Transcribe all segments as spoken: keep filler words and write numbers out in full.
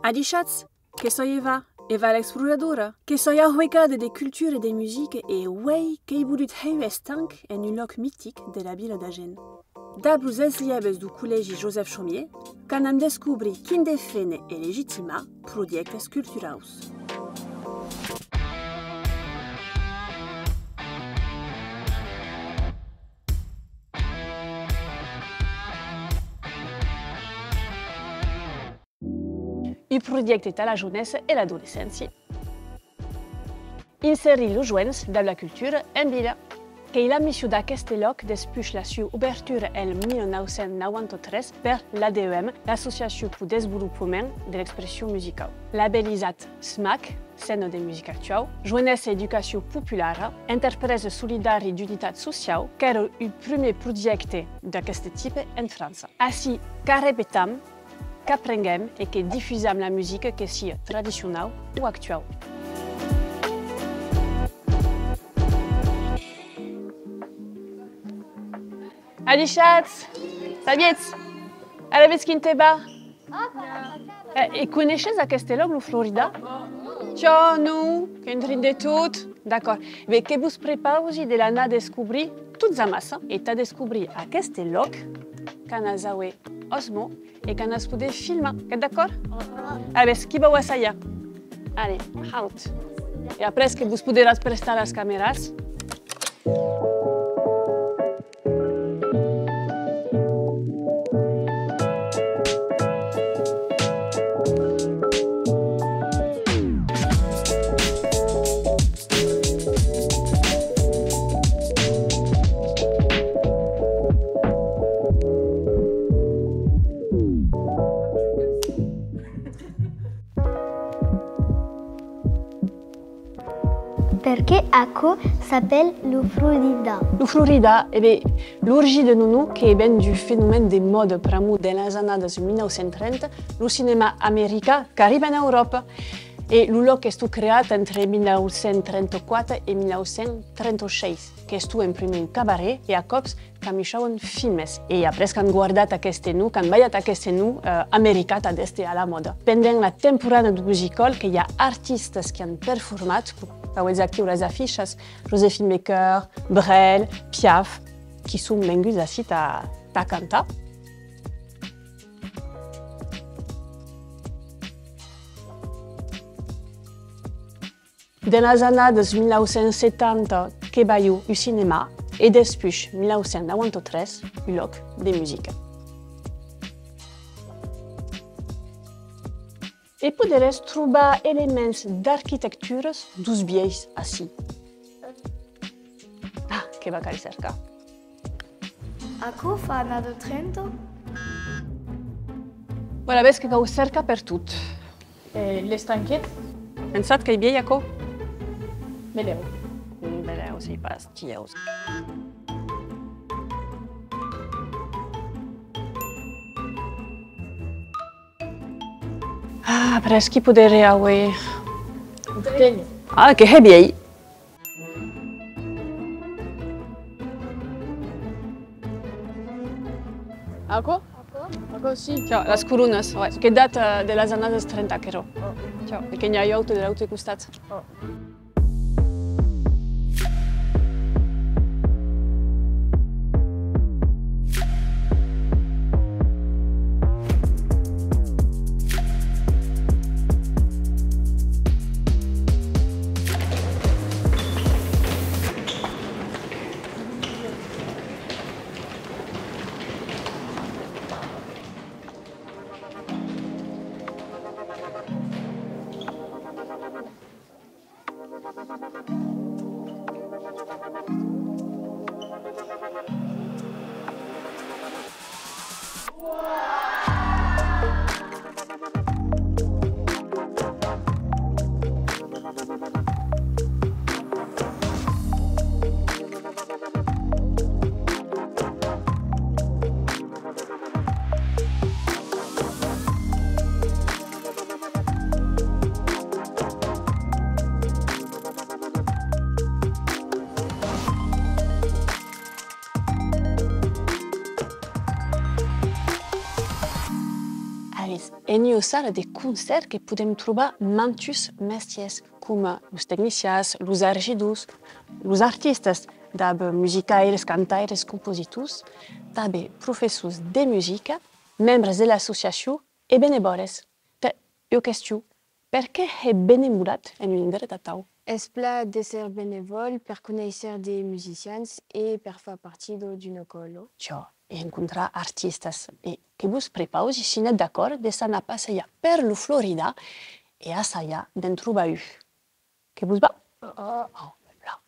Adishatz, que soi Eva, Eva l'exploradora, que soi ahuecada de cultura e de musica e uei qu'èi volut hèr un estanc en un lòc mitic de la vila d'Agen. Dab los eslièves deu collègi Joseph Chaumié, qu'anam descobrir quin deféner e legitimar projèctes culturaus. Un projècte tà la jonessa e l'adolescéncia. Inserir los joens dab la cultura en vila. Qu'ei la mission d'aqueste lòc despuish la sua obertura en mila nau cents nauanta tres per l'A D E M, l'Associacion peu Desvolopament de l'Expression Musicau. Labelisat SMAC, Scèna de Musica Actuau, Joenessa e Educacion Populara, Enterpresa Solidària d'Unitat Sociau, qu'èra un prumèr projècte d'aqueste tipe en França. Ací, qu'arrepetam, qu'aprenguem e que difusam la musica, que sia tradicionau o actuau. Adishatz! Sabietz! Alavetz, quin te va? Eh, e coneishes aqueste lòc, lo Florida? Tiò, non, qu'ei un drin de tot. D'acòrd. Be, que vos prepausi de l'anar descobrir tots amassa. E tà descobrir aqueste lòc, qu'anatz auer Osmo e qu'anatz poder filmar. Qu'ètz d'acòrd? Alavetz, qui vau assajar? Allez, haut. E après que vos poderatz prestar las camèras. Perqué aquò s'apèla lo Florida? Lo Florida, e ben, l'origina de non, que ven d'un fenomèn de mòda, pr'amor, dens las annadas mila nau cents trenta, lo cinèma american qu'arriba en Euròpa. E lo lòc estó creat entre mila nau cents trenta-quatre e mila nau cents trenta-sheis, qu'estó en prumèr un cabaret e a còps qu'amuishavan filmes. E après qu'an guardat aqueste nom, qu'an balhat aqueste nom, eh, american tà d'èster a la mòda. Pendent la temporada deu Musical, que i a artistas qui an performat, qu'auetz aquiu las afichas, Joséphine Baker, Brel, Piaf, qui son venguts ací tà, tà cantar. Dens las annadas mila nau cents setanta, que balhó un cinèma e despuish mila nau cents nauanta tres un lòc de musica. E poderetz trobar elements d'arquitecturas deus vielhs ací. Ah, que v'ac ai cercar. Aquò fa annada trenta? Voilà, ves que cau cercar pertot. E l'estanquet? Pensatz qu'ei vielh aquò? Belèu. Mm, belèu, sèi pas, tièu. Ah, après, qui poderé auer? Ah, que hè vielh. Aquò? Aquò? Aquò, si. Tiò, las coronas, ouais. Que data de las annadas trenta, aquerò. Oh. Tiò, e que n'i a un aute de l'aute costat. Oh. N'i a ua sala de concèrt que podem trobar mantuns mestièrs, coma los tecnicians, los argidors, los artistas, dab musicaires, cantaires, compositors, tanben professors de musica, membres de l'associacion e benevòles. Tè, ua question, perqué hèr benevolat en un indret atau? Es plan d'èsser benevòl per conéisser de musicians e per far partida d'una còla. Tiò, e encontrar artistas. E que vos prepausi, si n'ètz d'acòrd, de s'anar passejar per lo Florida e assajar d'en trobar un. Que vos va? Oh, là.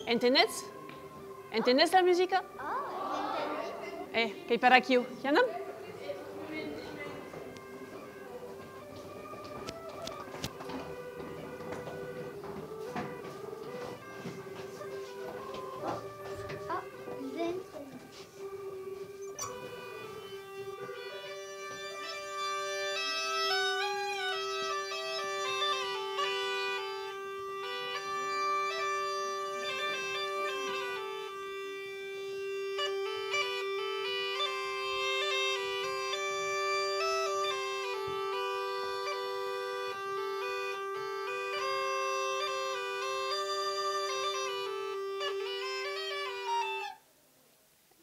Entenètz? Entenètz la musica? Eh, qu'ei per aquiu. I anam?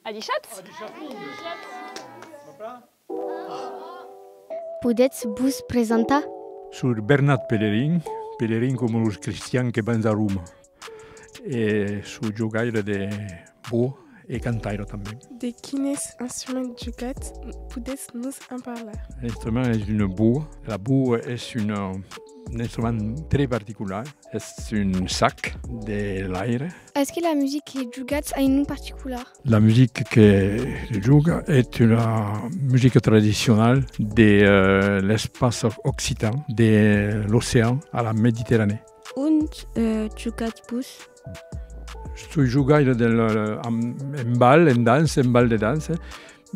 Adishatz! Podètz vos presentar? Soi Bernat Pellerin, Pellerin coma los cristians que van a Roma. E soi jogaire de boa e cantaire tanben. De quines instruments jogatz? Podètz nos en parlar? L'instrument es una boa. La boa es una, un instrument très particular. Es un sac de l'aire. Es que la musica que jogatz a un nom particular? La musica que se joga es una musica tradicionala de, eh, l'espaci occitan, de l'ocean a la Mediterranèa. Ont, eh, jogatz-vos? Soi jogaire de, en, en bal, en dança, en bal de dança,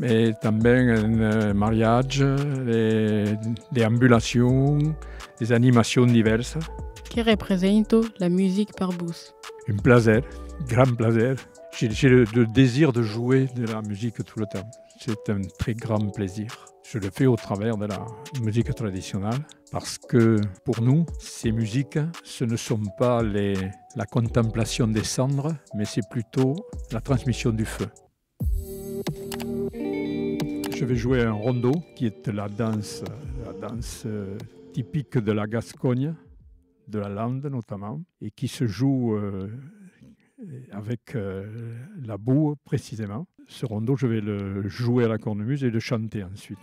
e tanben en, eh, mariatge, de, de ambulacions, de animacions divèrsas. Que representa la musica per vos? Un plaser, grand plaser. J'ai, j'ai le, le désir de jouer de la musique tout le temps. C'est un très grand plaisir. Je le fais au travers de la musique traditionnelle parce que pour nous, ces musiques, ce ne sont pas les, la contemplation des cendres, mais c'est plutôt la transmission du feu. Je vais jouer un rondeau, qui est la danse, la danse, euh, typique de la Gascogne, de la Lande notamment, et qui se joue, euh, avec, euh, la boue précisément. Ce rondeau, je vais le jouer à la cornemuse et le chanter ensuite.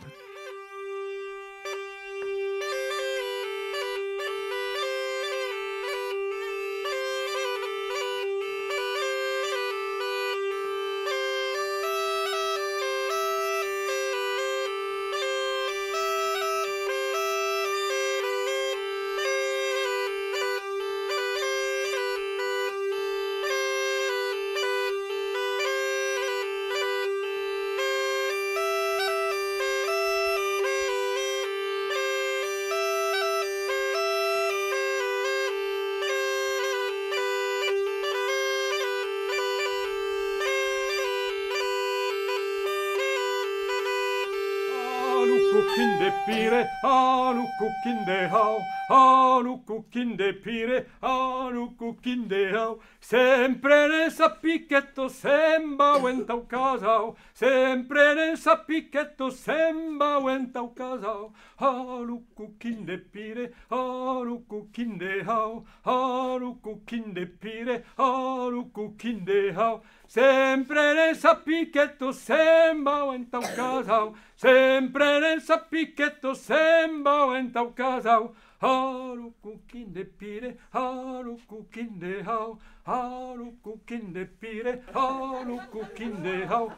A lo coquin de Pire, a lo coquin de Hau, a lo coquin de Pire, a lo coquin de Hau. Se'n prenen sa piqueta, se'n vau entau casau. Se'n prenen sa piqueta, se'n vau entau casau. A lo coquin de Pire, a lo coquin de Hau, a lo coquin de Pire, a lo coquin de Hau. Se'n prenen sa piqueta, se'n vau entau casau. Se'n prenen sa piqueta, se'n vau entau casau. A lo coquin de Pire, a lo coquin de Hau, a lo coquin de Pire, a lo coquin de Hau.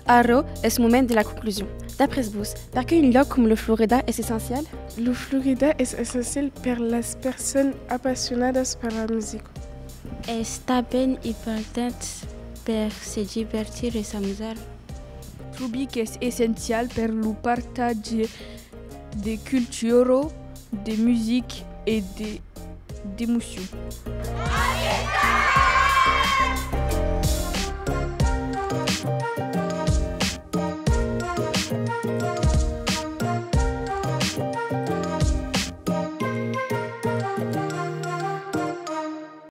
Ara es moment de la conclusion. D'après vos, perqué un lòc coma lo Florida es essencial? Lo Florida es essencial per las personas apassionadas per la musica. Es tanben important per se divertir e s'amusar. Trobi qu'es essencial per lo partatge de cultura, de musica e de, d'emocion.